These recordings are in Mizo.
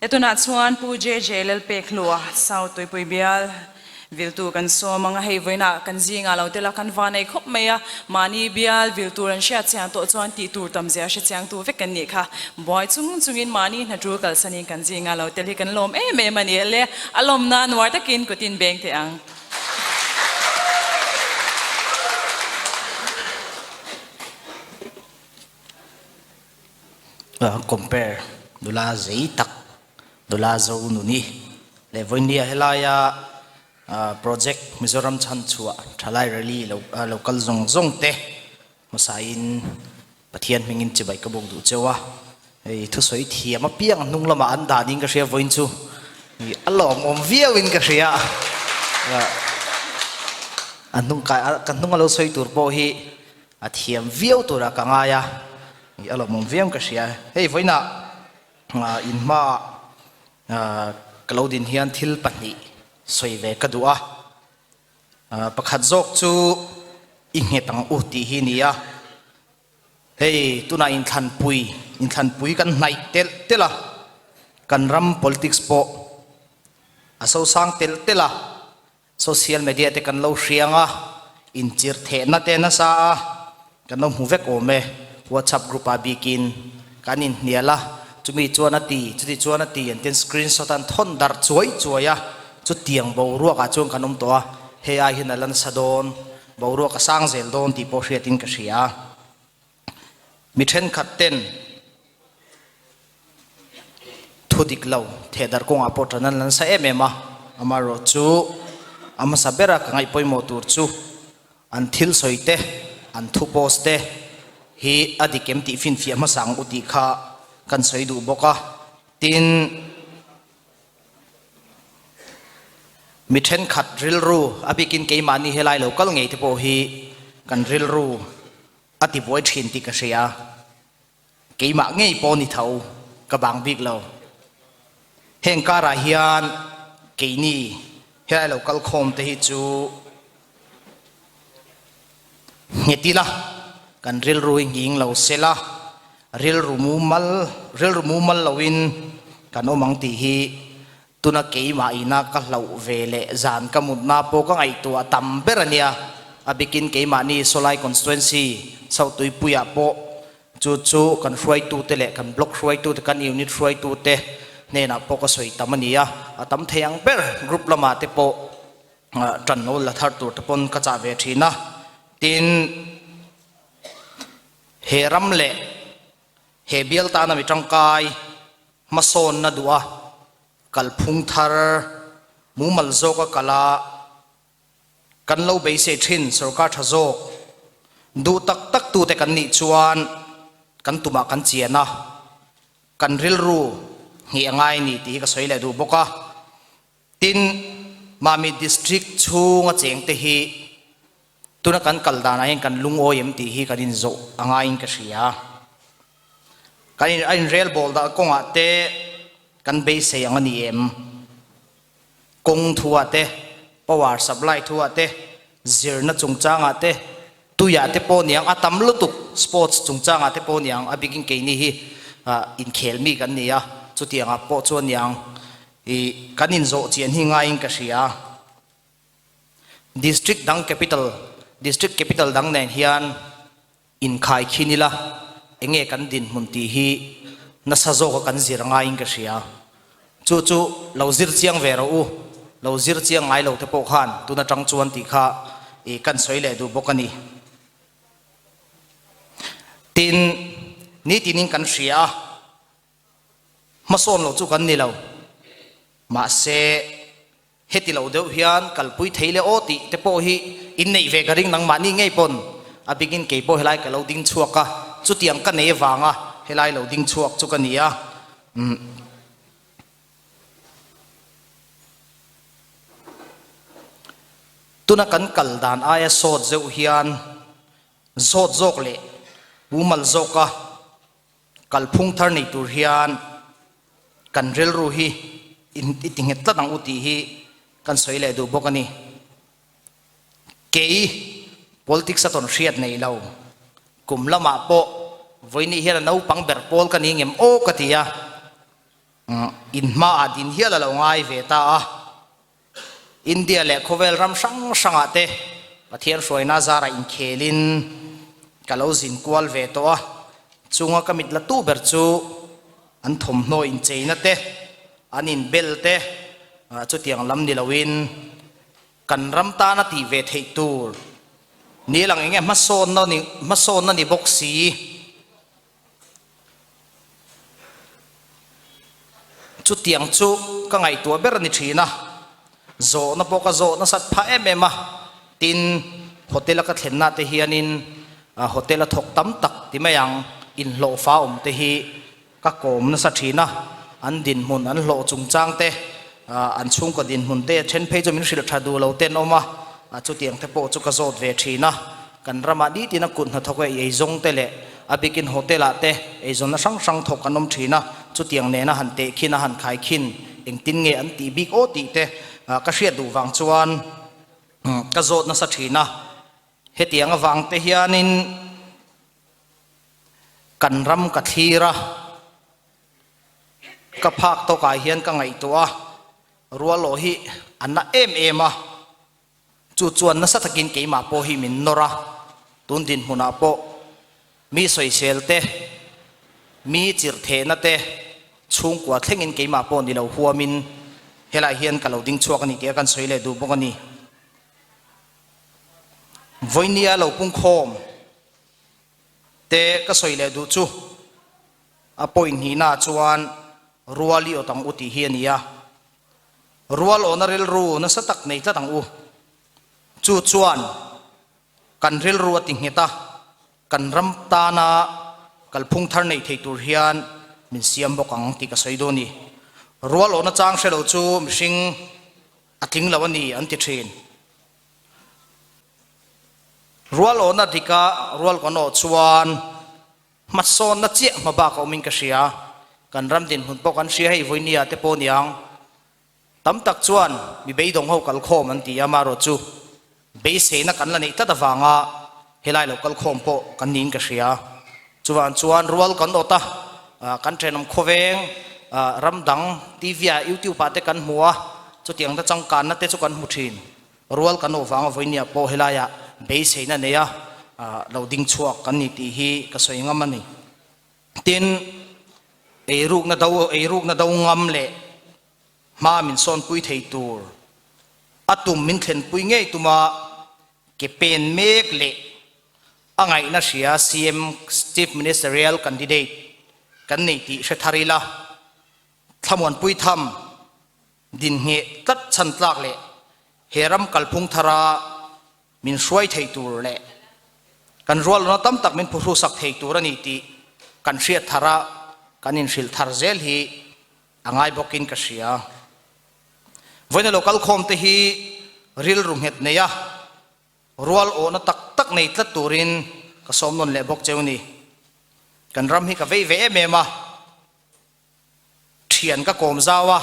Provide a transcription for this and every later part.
E tunah chuan Pu JJ Lalpekhlua, South Tuipui Bial viltu kan sawm ang a, hei vawiinah kan zingah lo tel a, kan va nei khawp mai a, mahni bial vil tur an hriat chiang tawh chuan tih tur tam zia hre chiangtu vek kan nih kha. Buai chung chungin mahni hna tul kalsanin kan zingah lo tel hi kan lawm em em a ni le, a lawmna nuar takin kutin beng teh ang. Compare nula zei tak nula zo nuni leh vawinia helaia project Mizoram chhanchhuah thalai rally lo lo kal zawng zawng te hmasain Pathian hmingin chibai ka bawk duh cheu a hei thusawi thiam apiang hnung lamah an dah ding ka hria vawiin chu a lawmawm viauin ka hria a hnung kai ka hnung a lo sawi tur pawh hi A thiam viau turah ka ngai a, a lawmawm viau ka hria. Hei vawiinah in hmaah ka lo din hian thil pahnih sawi ve ka duh a. Pakhat zawk chu i nghet ang u tih hi ni a. Hei tunah inthlanpui, inthlanpui kan hnaih telh telh a, kan ram politics pawh a sosang telh telh a. Social media te kan lo hriang a, inchirh thehna te nasa a, kan lo hmu vek awm e. WhatsApp group ah bikin kan inhnial a, chumi chuan a ti, chuti chuan a ti an tin screenshot an thawn darh chuai chuai a, chutiang boruak ah chuan kan awm tawh a, hei ai hian a la nasa dawn, boruak a sang zel dawn tih pawh hriatin ka hria. Mi thenkhat ten Thu dik lo, thehdar kawngah pawh ṭan an la nasa em em a, amaherawh chu a hmasa bera ka ngaih pawimawh tur chu an thil sawi te, an thu post te hi a dik em tih finfiah hmasa ang u tih kha kan sawi duh bawk a. Tin, mi ṭhenkhat rilru, a bikin keimahni helai lo kal ngei te pawh hi kan rilru a tibuai ṭhin tih ka hria. Keimah ngei pawh ni tho, ka bang bik lo. Heng karah hian keini helai lo kal khawm te hi chu nghet ila, kan rilru hi nghing lo sela, rilru mumal rilru mumal loin kan awm ang tih hi tuna keimah ina ka hlauh ve leh zan ka mutna pawh ka ngaihtuah tam ber a nia. A bikin keimahni Sawlai Constituency South Tuipuiah pawh Chu chu kan hruaitute leh kan block hruaitute, kan unit hruaitute hnenah pawh ka sawi tam a ni a, a tam thei ang ber group lamah te pawh ṭan lo la thar tur te pawn ka chah ve ṭhin a. Tin, he ram leh he bial tana mi ṭangkai hmasawnna duh a, kalphung thar mumal zawka kal a, Kan lo beisei thin sorkar tha zawk duh tak tak tute kan nih chuan kan tumah kan chian a, kan rilru nghih a ngai ni tih hi ka sawi leh duh bawk a. Tin, Mami District chhunga chengte hi tuna kan kal danah hian kan lungawi em tih hi kan inzawh a ngaiin ka hria. Kan a inrelbawl dah kawngah te kan beisei ang a ni em? Kawng thuah te, power supply thuah te, zirna chungchangah te, tuiah te pawh niang a tam lutuk, sports chungchangah te pawh niang a bikin keini hi inkhel mi kan ni a, chutiangah pawh chuan niang ih kan inzawh chian hi ngaiin ka hria. District dang capital, district capital dang nen hian inkhai khin ila enge kan dinhmun tih hi nasa zawka kan zir ngaiin ka hria. Chu chu lo zir chiang ve rawh u, lo zir chiang ngai lo te pawh khan tun atang chuan tih kha i kan sawi leh duh bawk a ni. Tin, nitinin kan hria a, hmasawn loh chu kan ni lo, mahse, Heti lo deuh hian kalpui thei le aw tih te pawh hi in neih ve ka ring nangmahni ngei pawn a bikin kei pawh helai ka lo ding chhuak a, chutiang ka nei avanga helai lo ding chhuak chu ka ni a. Umm. Tuna kan kal dan aia sawt zeuh hian zawt zawk leh mumal zawka Kalphung thar nei tur hian kan rilru hi i ti nghet tlat ang u tih hi kan sawi leh duh bawk a ni. Kei politics a tawn hriat nei lo kum lamah pawh vawiin hian a naupang ber pawl ka ni ngem aw ka ti a. In hmaah din hial a lo ngai ve ta a. India leh khawvel ram hrang hrangah te Pathian hruaina zarah inkhelin ka lo zin kual ve tawh a. Chunga ka mit la tu ber chu an thawmhnaw incheina te, an inbel te chutiang lam ni loin kan ram tana tih ve theih tur ni lang enge hmasawnna ni hmasawnna ni bawk si. Chutiang chu ka ngaihtuah ber a ni thin a, zawhna pawh ka zawh nasat phah em em a, tin hotel a ka thlenna te hianin hotel a thawk tam tak ti mai ang, inhlawhfa awm te hi ka kawm nasa thin a, an dinhmun an hlawh chungchang te, an chhungkaw dinhmun te then phei chu min hrilh tha duh lo te an awm a, chutiang te pawh chu ka zawt ve thin a, kan ramah nitin a kut hnathawk a eizawng te leh a bikin hotel ah te eizawnna hrang hrang thawk an awm thin a, chutiang nena han tehkhin a han khaikhin engtin nge an tih bik aw tih te ka hriat duh vang chuan ka zawt nasa thin a, hetiang avang te hianin. Kan ram ka thlir a, ka phak tawkah hian ka ngaihtuah a, rualawh hi a na em em a, chu chuan nasa takin keimah pawh hi min nawr a, tun dinhmunah pawh mi sawisel te, mi chirhthehna te, chhungkua thlengin keimah pawh ni lo huamin helaiah hian ka lo ding chhuak a ni tih a kan sawi leh duh bawk a ni. Vawinia lo pungkhawm. Te ka sawi leh duh chu a point hnihna chuan rual i awt ang u tih hi a ni a. Rual awhna rilru nasa tak nei tlat ang u. Chu chuan kan rilru a ti nghet a, kan ram tana kalphung thar nei thei tur hian min siam bawk ang tih ka sawi duh a ni. Rual awhna chang hre lo chu mihring a tling lo a ni an ti thin. Rual awhna dika rual kan awh chuan hmasawnna chiah hma bak a awmin ka hria. Kan ram dinhmun pawh kan hria hei vawinia te pawh niang. Tam tak chuan mi beidawng ho kalkhawm an ti a, amaherawh chu beiseina kan la neih tlat avanga helai lo kalkhawm pawh kan niin ka hria. Chuvang chuan rual kan awt a, kan thenawm khawveng ram dang TV ah YouTube ah te kan hmu a, chutiang na changkanna te chu kan hmu thin. Rual kan awh vanga vawinia pawh helaiah beiseina neia lo ding chhuak kan ni tih hi ka sawi ngam a ni. Tin, eirukna do eirukna do ngam leh hma min sawnpui thei tur a tum min thlenpui ngei tuma ke pen mek leh a ngaihna hria CM Chief Ministerial Candidate kan nei tih hre thar ila, thlamuanpui tham Dinhngeh tlat chhan tlak leh he ram kalphung thara min hruai thei tur leh kan rualawna tam tak min phuhrusak thei tur a ni tih kan hriat thar a, kan inhrilh thar zel hi a ngai bawkin ka hria. Vawiina lo kalkhawm te hi rilru nghet nei a, rual awhna tak tak nei tlat turin ka sawm nawn leh bawk cheu ni. Kan ram hi ka vei ve em em a. Thian ka kawm zau a,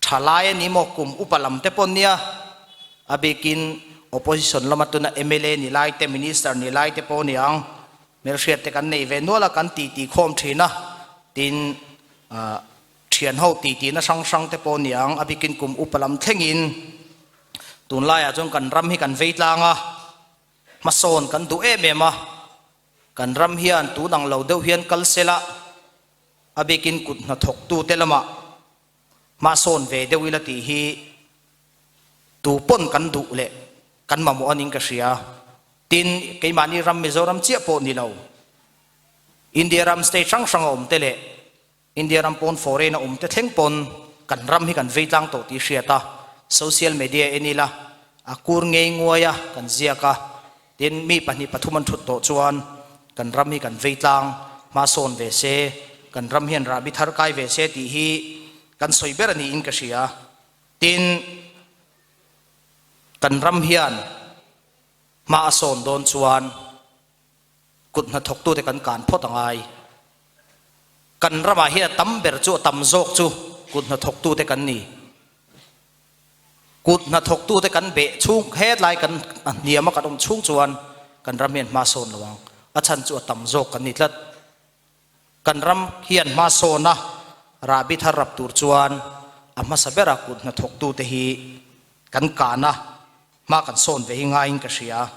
tha lai a ni maw kum upa lam te pawh nia, a bikin opposition lama tuna mla ni lai te minister ni lai te pawh ni ang, hmelhriat te kan nei ve nual a kan ti ti khawm thin a, tin thian ho ti ti na hrang hrang te pawh ni ang, a bikin kum upa lam thlengin tunlaiah chuan kan ram hi kan vei tlang a, hmasawn kan duh em em a. Kan ram hian tun ang lo deuh hian kal sela, a bikin kut hnathawktute lamah hmasawn ve deuh ila tih hi tu pawn kan duh leh kan mamawh anin ka hria. Tin, keimahni ram Mizoram chiah pawh ni lo, India ram state hrang hranga awmte leh India ram pawn foreign a awmte thleng pawn kan ram hi kan vei tlang tawh tih hriat a, social media en ila a kur ngei nguai a kan ziak a, tin mi pahnih pathum an thut tawh chuan kan ram hi kan vei tlang hma sawn ve se, kan ram hian rahbi thar kai ve se tih hi kan sawi ber a niin ka hria. Tin, kan ram hian hma a sawn dawn chuan Kut hnathawktute kan kan phawt a ngai. Kan ramah hian a tam ber chu a tam zawk chu kut hnathawktute kan ni. Kut hnathawktute kan beh chhung hetlai kan a hniama kan awm chhung chuan kan ram hian hma sawn lo ang. A chhan chu a tam zawk kan ni tlat. Kan ram hian hma sawn a. Rahbi thar rap tur chuan a hmasa bera kut hnathawktute hi kan kana hma kan sawn ve hi ngaiin ka hria.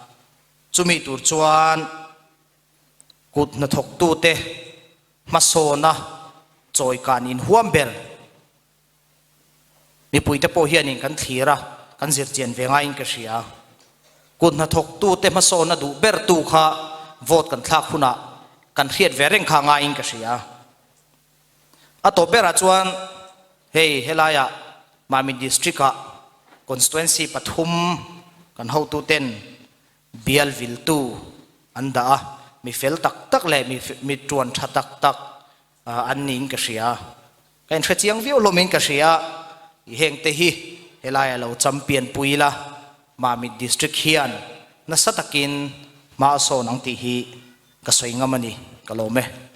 Chumi tur chuan kut hnathawktute hmasawna chawikan inhuam ber Mipuite pawh hianin kan thlir a, kan zirchian ve ngaiin ka hria. Kut hnathawktute hmasawnna duh bertu kha vote kan thlak hunah kan hriat ve reng kha ngaiin ka hria. A tawp berah chuan hei helaiah Mamit District-ah Constituency pathum kan hotuten bial viltu an dah a, mi fel tak tak leh mi tuan tha tak tak an niin ka hria. Ka inhre chiang viau hlawmin ka hria, i hengte hi helai a lo champion pui ila, Mamit District hian nasa takin hma a sawn ang tih hi ka sawi ngam a ni, ka lawm e.